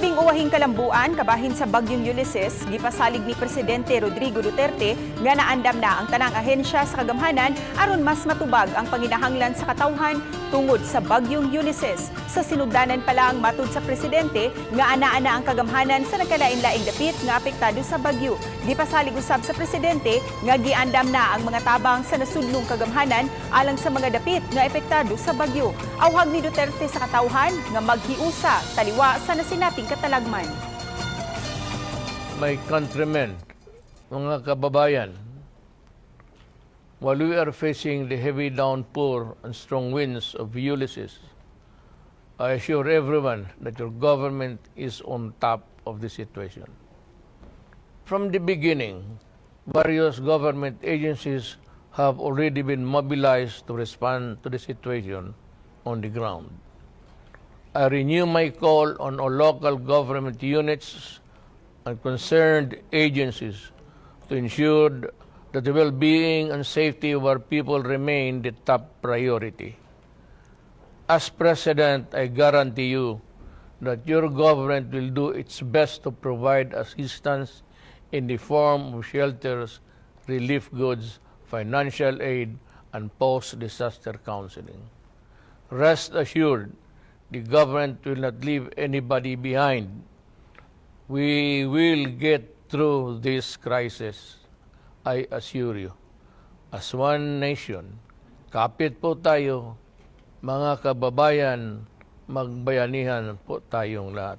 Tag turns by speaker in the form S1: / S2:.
S1: Nasinating uwahing kalambuan kabahin sa bagyong Ulysses, gipasalig ni Presidente Rodrigo Duterte nga naandam na ang tanang ahensya sa kagamhanan aron mas matubag ang panginahanglan sa katawhan tungod sa bagyong Ulysses. Sa sinugdanan pa lang, matud sa presidente nga ana-ana ang kagamhanan sa nagkalain-laing dapit nga apektado sa bagyo. Gipasalig usab sa presidente nga giandam na ang mga tabang sa nasudnong kagamhanan alang sa mga dapit nga epektado sa bagyo. Awhag ni Duterte sa katawhan nga maghiusa taliwa sa nasinating katalagman.
S2: My countrymen, mga kababayan, while we are facing the heavy downpour and strong winds of Ulysses, I assure everyone that your government is on top of the situation. From the beginning, various government agencies have already been mobilized to respond to the situation on the ground. I renew my call on all local government units and concerned agencies to ensure that the well-being and safety of our people remain the top priority. As President, I guarantee you that your government will do its best to provide assistance in the form of shelters, relief goods, financial aid, and post-disaster counseling. Rest assured, the government will not leave anybody behind. We will get through this crisis, I assure you. As one nation, kapit po tayo, mga kababayan, magbayanihan po tayong lahat.